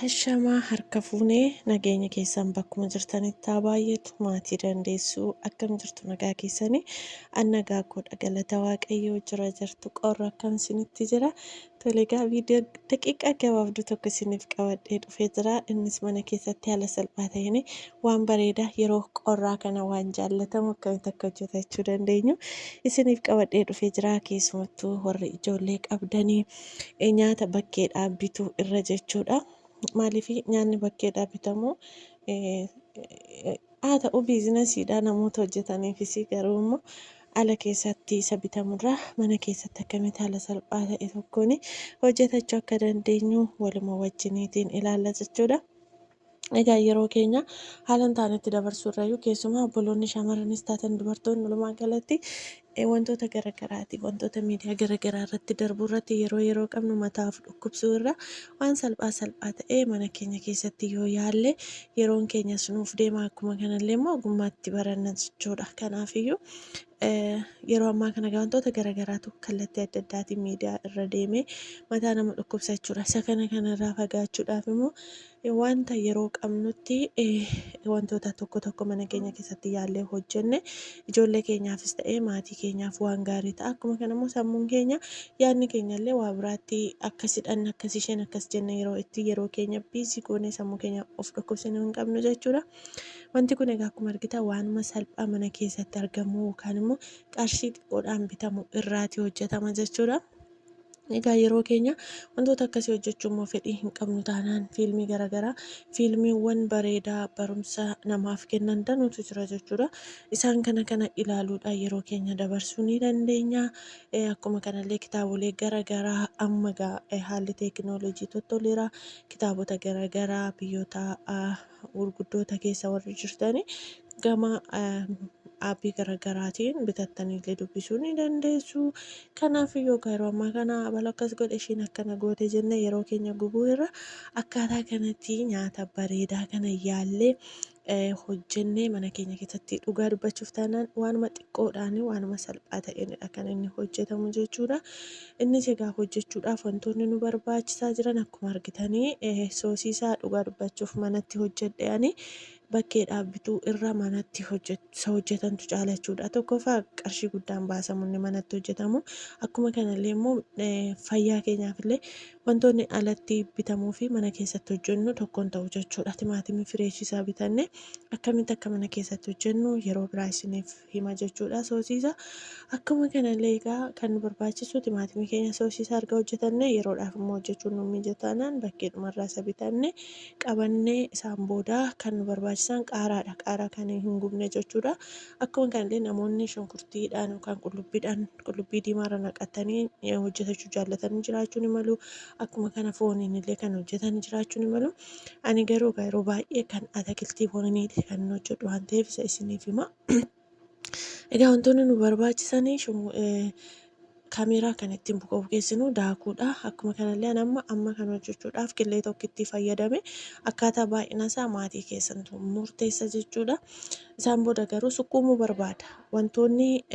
Ashamaa harka fuunee nageenya keessan bakkuma jirtanitti haa baay'atu maatii dandeessuu akkam jirtu nagaa keessanii an nagaa koodha galata waaqayyoo jira jirtu qorra akkam isinitti jira tole egaa viidiyoo daqiiqaa gabaabduu tokko isiniif qabadhee dhufee jira innis mana keessatti haala salphaa ta'een waan bareedaa yeroo qorraa kana waan jaallatamu akkamitti akka hojjetachuu dandeenyu isiniif qabadhee dhufee jira keessumattuu warri ijoollee qabdanii nyaata bakkeedhaa bituu irra jechuudha. Maaliif nyaanni bakkeedhaa bitamu haa ta'u biizinasiidha namoota hojjetaniifis garuu immoo ala keessatti isa bitamurraa mana keessatti akkamitti haala salphaa ta'e tokkoon hojjetachuu akka dandeenyu waluma wajjiniitiin ilaalla jechuudha. Egaa yeroo keenya haala hin taanetti dabarsuu irrayyuu keessumaa obboloonni shamarranis taatan dubartoonni walumaa galatti wantoota garagaraati wantoota miidiyaa garagaraa irratti darbuu irratti yeroo yeroo qabnu mataa of dhukkubsuu irra waan salphaa salphaa ta'e mana keenya keessatti yoo yaalle yeroon keenyas nuuf deema akkuma kanallee immoo ogummaatti baranna jechuudha. Kanaafiyyuu yeroo ammaa kana egaa wantoota garagaraatu kallattii adda addaatiin miidiyaa irra deemee mataa nama dhukkubsa jechuudha. Isa kana kanarraa fagaachuudhaaf immoo wanta yeroo qabnutti wantoota tokko tokko mana keenya keessatti yaallee hojjenne ijoollee keenyaafis ta'ee maatii keenyaaf waan gaarii ta'a. Akkuma kana immoo sammuun keenya yaadni keenya illee waa biraatti akkas hidhanna akkas isheen akkas jenne yeroo itti yeroo keenya biizii goonee sammuu keenya of dhukkubsinu hin qabnu jechuudha. Wanti kun egaa akkuma argitan waanuma salphaa mana keessatti argamu yookaan immoo qarshii xiqqoodhaan bitamu irraati hojjetama jechuudha. Egaa yeroo keenya wantoota akkasii hojjechuu immoo fedhii hin qabnu taanaan fiilmii garaagaraa fiilmiiwwan bareedaa barumsa namaaf kennan danuutu jira jechuudha. Isaan kana kana ilaaluudhaan yeroo keenya dabarsuu ni dandeenya. Akkuma kanallee kitaabolee garaagaraa amma egaa haalli teekinooloojii tottoleera. Kitaabota garaagaraa biyyoota gurguddoota keessa warri jirtani gama aappii garaagaraatiin bitattaniillee dubbisuu ni dandeessu. Kanaaf iyyuu egaa yeroo ammaa kana abalu akkas godhe ishiin akkana goote jennee yeroo keenya gubuu irra akkaataa kanatti nyaata bareedaa kana yaallee hojjennee mana keenya keessatti dhugaa dubbachuuf taanaan waanuma xiqqoodhaan waanuma salphaa ta'eenidha kan inni hojjetamu jechuudha. Innis egaa hojjechuudhaaf wantoonni nu barbaachisaa jiran akkuma argitanii soosii isaa dhugaa dubbachuuf manatti hojjedhe ani bakkeedhaa bituu irra manatti isa hojjetantu caala jechuudha. Tokkoffaa qarshii guddaan baasamu inni manatti hojjetamu. Akkuma kanallee immoo fayyaa keenyaaf illee wantoonni alatti bitamuu fi mana keessatti hojjennu tokko hin ta'u jechuudha. Timaatimii fireeshii isaa bitanne akkamitti akka mana keessatti hojjennu yeroo biraa isiniif hima jechuudha. Soosiisa akkuma kanallee egaa kan nu barbaachisu timaatimii keenya soosiisa erga hojjetanne yeroodhaaf immoo hojjechuun nu mijataanaan bakkeedhumarraa isa bitanne qabannee isaan booda kan nu barbaachisan qaaraadha. Qaaraa kan hin gubne jechuudha. Akkuma kanallee namoonni shunkurtiidhaan yookaan qullubbiidhaan qullubbii diimaarra naqatanii hojjetachuu jaallatanii jiraachuu ni malu. Akkuma kana fooniin illee kan hojjetan jiraachuu ni malu. Ani garuu egaa yeroo baay'ee kan atakiltiiwwaniiti kan hojjedhu waan ta'eef isa isiniif hima. Egaa wantoonni nu barbaachisan kaameeraa kan ittiin bukoo bukeessinu daakuudha. Akkuma kanallee ani amma amma kan hojjechuudhaaf killee tokkitti fayyadame akkaataa baay'ina isaa maatii keessantu murteessa jechuudha. Isaan booda garuu sukkuumuu barbaada. Wantoonni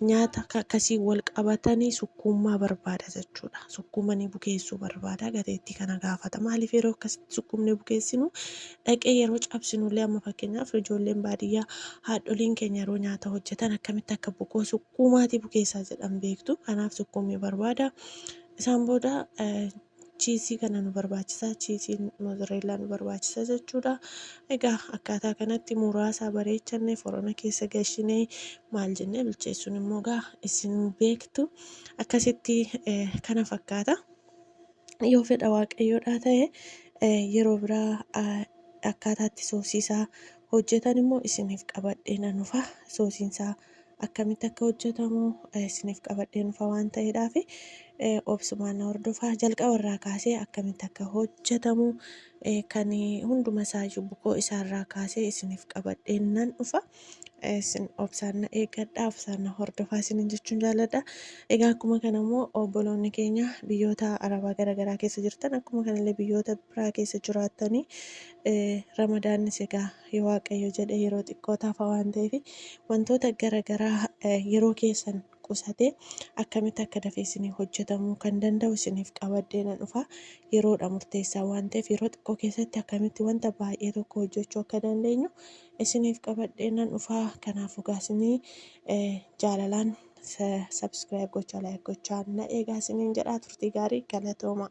nyaata akkasii wal qabatanii sukkuummaa barbaada jechuudha. Sukkuumanii bukeessuu barbaada. Gateettii kana gaafata. Maaliif yeroo akkasitti sukkuumnee bukeessinu dhaqee yeroo cabsinullee amma fakkeenyaaf ijoolleen baadiyyaa haadholiin keenya yeroo nyaata hojjetan akkamitti akka bukoo sukkuumaatii bukeessaa jedhan beektu. Kanaaf sukkuummii barbaada. Isaan booda chiisii kana nu barbaachisa. Chiisiin mozoreellaa nu barbaachisa jechuudha. Egaa akkaataa kanatti muraasaa bareechanne forona keessa gashinee maal jennee bilcheessuun immoo egaa isin beektu akkasitti kana fakkaata. Yoo fedha waaqayyoodhaa ta'e yeroo biraa akkaataatti soosiisaa hojjetan immoo isiniif qabadhee nan dhufa. Soosiinsaa akkamitti akka hojjetamu isiniif qabadheen dhufa waan ta'eedhaaf obsumaan na hordofaa. Jalqaba irraa kaasee akkamitti akka hojjetamu kan hunduma isaayyuu bukoo isaarraa kaasee isiniif qabadheen nan dhufa. Isin obsaan na eeggadhaa, obsaan na hordofaa isiniin jechuun jaalladha. Egaa akkuma kana immoo obboloonni keenya biyyoota Arabaa garaagaraa keessa jirtan akkuma kanallee biyyoota biraa keessa jiraattanii Ramadaannis egaa yoo Waaqayyo jedhe yeroo xiqqoo tafa waan ta'eef wantoota gara garaa yeroo keessan qusatee akkamitti akka dafee isinii hojjetamuu kan danda'u isiniif qabadhee nan dhufa. Yeroodha murteessaa waan ta'eef yeroo xiqqoo keessatti akkamitti wanta baay'ee tokko hojjechuu akka dandeenyu isiniif qabadhee nan dhufa. Kanaafuu egaa isinii jaalalaan subscribe gochaa, like gochaa na eegaa isiniin jedhaa. Turtii gaarii, galatooma.